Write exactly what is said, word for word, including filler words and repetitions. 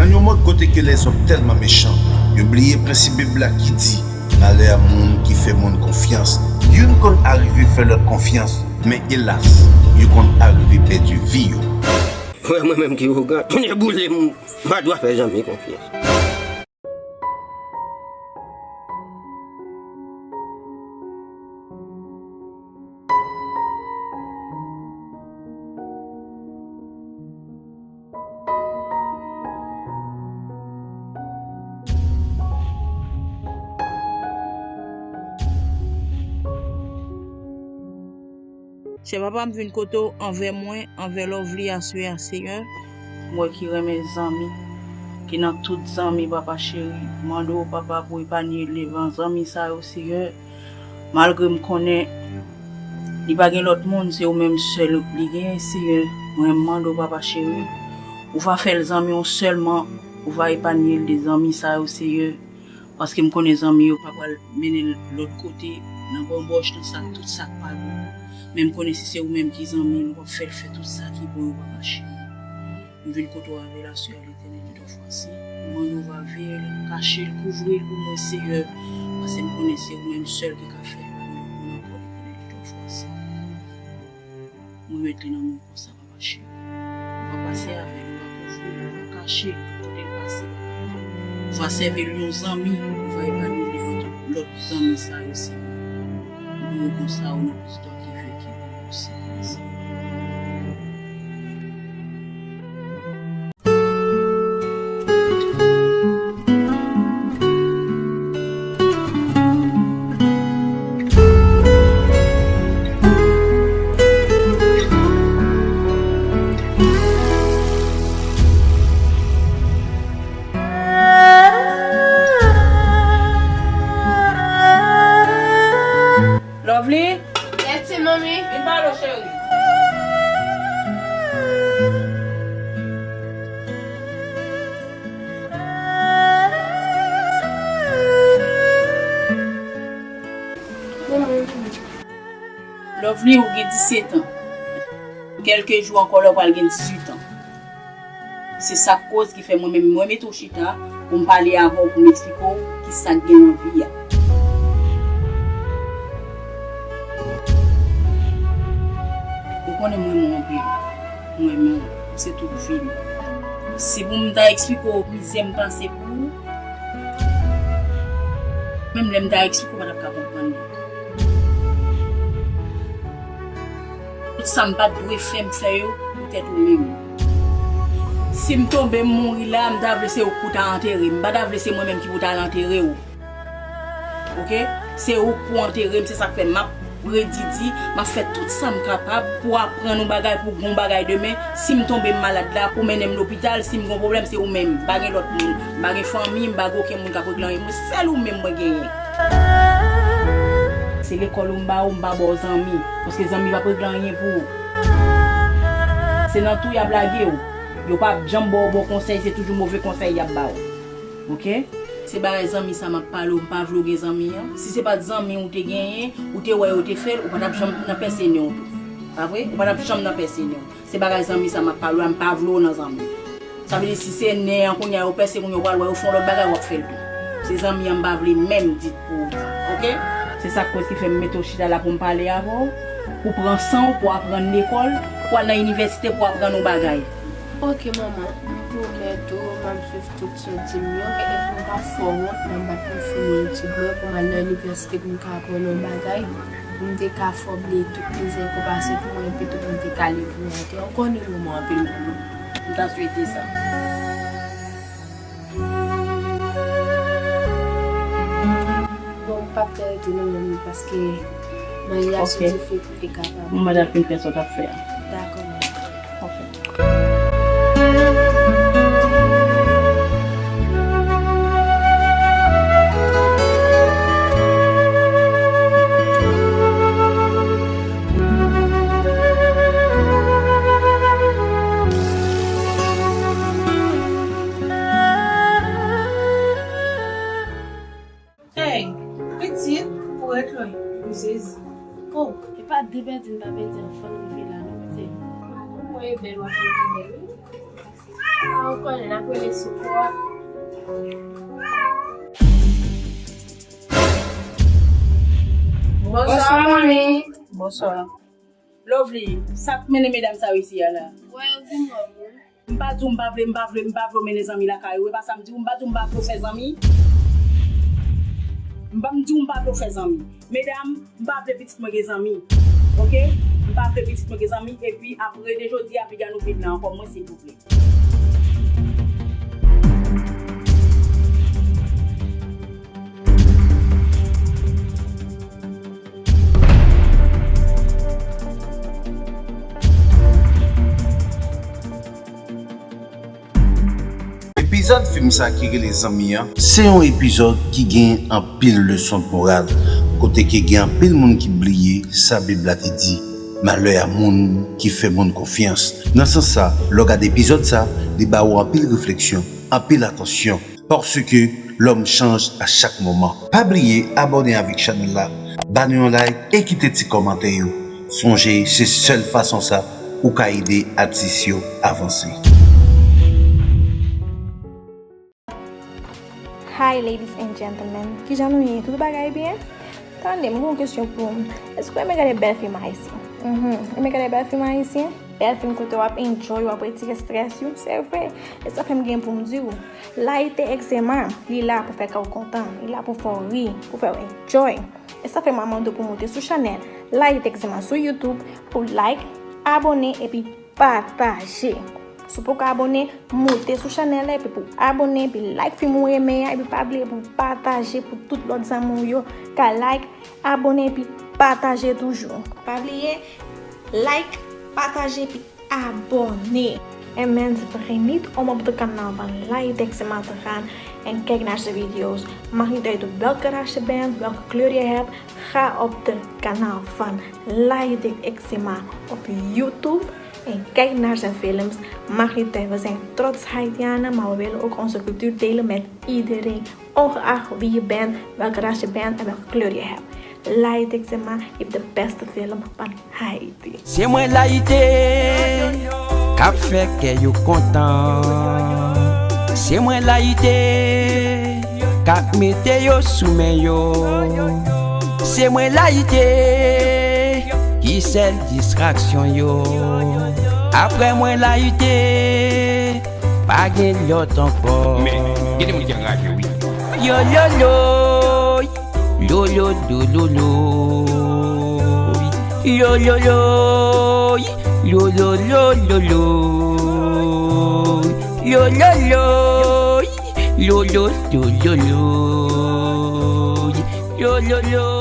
Dans un monde côté que les hommes tellement méchants, yo bliye prensip Bib la ki di, malè a moun ki fè moun konfyans. Youn konn arive fè lòt konfyans, men elas, yo konn arive pèdi vi yo. Wè mwen menm ki ougan, tounen boule m, m pa dwa fè zanmi konfyans. Chè Papa, m vin kote w anvè mwen, anvè Lovely aswè a, Seyè. Mwen ki renmen zanmi, ki nan tout zanmi, Papa cheri, mande w, Papa, pou w epanye l devan zanmi sa yo, Seyè. Malgre m konnen li pa gen lòt moun, se ou menm sèl li genyen, Seyè. Mwen, m mande w, Papa cheri, ou va fè l zanmi w sèlman, ou va epanye l de zanmi sa yo, Seyè. Paske m konnen zanmi yo pa pral mennen l lòt kote, nan banbòch, nan sa, tout sa k pa bon. Men m konnen si se ou menm ki zanmi l, w ap fè l fè tout sa ki bon yo, Papa cheri. M vin kote w avè l aswè a, Letènèl, de twa fwa sen. M mande w va veye l, kache l, kouvri l pou mwen, Seyè. Paske m konnen se ou menm sèl ki ka fè l, pa gen lòt moun ankò, Letènèl, de twa fwa sen. Mwen met li nan men w konsa, Papa cheri. Ou va pase avè l, ou va kouvri l, ou va kache l tout kote l pase. Ou va sèvi l yon zanmi, ou va epanye l devan tout lòt zanmi sa yo, Seyè. M priye konsa, o non de Kris ki vivan, ki pou sèvi. Lovely. Yes, manmi. Vin pale w, cheri. Lovely, ou gen disèt an. Kèlke jou ankò la, ou pral gen dizuit an. Se sa k koz ki fè mwen menm, mwen mete w chita pou m pale avè w, pou m eksplike w ki sa k gen nan vi a. Ou konnen mwen renmen w anpil. Mwen renmen w. Ou se tout vi m. Si pou m ta eksplike w mizè m pase pou ou, menm lè m ta eksplike w, ou pa t ap ka konprann li. Tout sa m pa t dwe fè, m fè yo poutèt ou menm. Si m tonbe, m mouri la, m ta vle se ou k pou ta antere m. M pa ta vle se mwen menm ki pou t al antere w. Oke? Se ou k pou antere m, se sa k fè m ap redi di, m ap fè tout sa m kapab pou aprann ou bagay, pou gon bagay demen. Si m tonbe, m malad la, pou mennen m lopital, si m gon pwoblèm, se ou menm. M pa gen lòt moun, m pa gen fanmi, m pa gen okenn moun k ap regle anyen pou mwen, sèl ou menm mwen genyen. Se lekòl ou m ba ou, m pa ba w zanmi. Paske zanmi p ap regle anyen pou ou. Se nan twou y ap lage w. Yo p ap janm ba w bon konsèy, se toujou move konsèy y ap ba w. Oke? Se bagay zanmi sa m ap pale w, m pa vle w gen zanmi an. Si se pa t zanmi ou te genyen, ou te wè yo te fè l, ou pa t ap janm nan pèse nen w tou. Pa vre? Ou pa t ap janm nan pèse nen w. Se bagay zanmi sa m ap pale w la, m pa vle w nan zanmi. Sa vle di si se nen an kounye a yo pèse, kounye a ou pral wè yo fè yon lòt bagay, w ap fè l tou. Se zanmi an m pa vle menm di pou ou di. Oke? Se sa k koz ki fè m mete w chita la pou m pale avè w, pou pran san w, pou aprann lekòl, pou al nan inivèsite, pou aprann yon bagay. Oke, manman, m pwomèt ou, m ap swiv tout sa w di m yo, epi m p ap fè w wont nan bat pou m fini etid mwen, pou m al nan inivèsite, pou m ka aprann yon bagay. M te ka fè w bliye tout mizè ke w pase pou mwen, epi tou pou m te ka leve maten. Ou konnen manman anpil moun. M ta swete sa. Bon, m p ap tande non, manmi, paske mwen y ap sou difikilte kapab. Manman ta fin fè sa w t ap fè a. Dakò, manman. Ok. Hey, pitit, ou ret lwen, m sezi. Oh, e pa de pèdi n pa pèdi an fann rive la non, pitit. Ou wè e bèl, w ap rete bèl, wi. Ah, ou konnen, n ap rele sou kò a. Bonswa, manmi. Bonswa. Lovely, sa k mennen medam sa yo isi a la? Wè, yo vin wè m wi. M pa di w m pa vle, m pa vle, m pa vle w mennen zanmi lakay ou. E pa sa m di w, m pa di w m pa vle w fè zanmi. M pa, m di w m pa vle w fè zanmi. Medam, m pa vle pitit mwen gen zanmi. Oke? M pa vle pitit mwen gen zanmi. Epi apre de jodi a, piga nou vin la ankò mwen, silvouplè. Epizòd fim sa ki rele Zanmi an, se yon epizòd ki gen anpil leson moral, kote ke gen anpil moun ki bliye sa Bib la te di, malè a moun ki fè moun konfyans. Nan sans sa, lè w gade epizòd sa, li ba ou anpil refleksyon, anpil atansyon. Parce que l'homme change à chaque moment. Pa bliye abòne avèk chanèl la, ba nou yon like e kite ti kòmantè yo. Sonje, se sèl fason sa ou ka ede atis yo avanse. Hi ladies and gentlemen, kijan nou ye? Tout bagay byen? Tande, m gen yon kesyon pou w. Èske w renmen gade bèl fim ayisyen? Mhm. Renmen gade bèl fim ayisyen? Bèl fim kote w ap enjoy, w ap retire strès yo, se vre. E sa fè m gen pou m di w, Layite Egzema, li la pou fè kè w kontan, li la pou fè w ri, pou fè w enjoy. E sa fè m ap mande w pou w moute sou chanèl Layite Egzema sou YouTube, pou like, abòne epi pataje. Si w poko abòne, moute sou chanèl la epi pou abòne, epi like fim ou renmen an, epi pa bliye pou pataje pou tout lòt zanmi w yo ka like, abòne epi pataje toujou. Pa bliye, like, pataje epi abòne. And man, vermit om op te kanaal van Layite Egzema te gaan en kijk naar zijn video's. Mag niet uit welke race je bent, welke kleur je hebt, ga op de kanaal van Layite Egzema op YouTube en kijk naar zijn films. Mag niet uit, we zijn trots Haitianen, maar we willen ook onze cultuur delen met iedereen, ongeacht wie je bent, welke ras je bent en welke kleur je hebt. Layite Egzema heeft de beste film van Haiti. Se mwen Layite k ap fè kè yo kontan. Se mwen Layite k ap mete yo sou men yo. Se mwen Layite ki sèl distraksyon yo. Apre mwen Layite, pa gen lòt ankò. Men, gen de moun ki anraje, wi. Yo, yo, yo. Yo, yo, yo, yo, yo. Yo, yo, yo. Yo, yo, yo, yo, yo. Yo, yo, yo. Yo, yo, yo, yo, yo. Yo, yo, yo.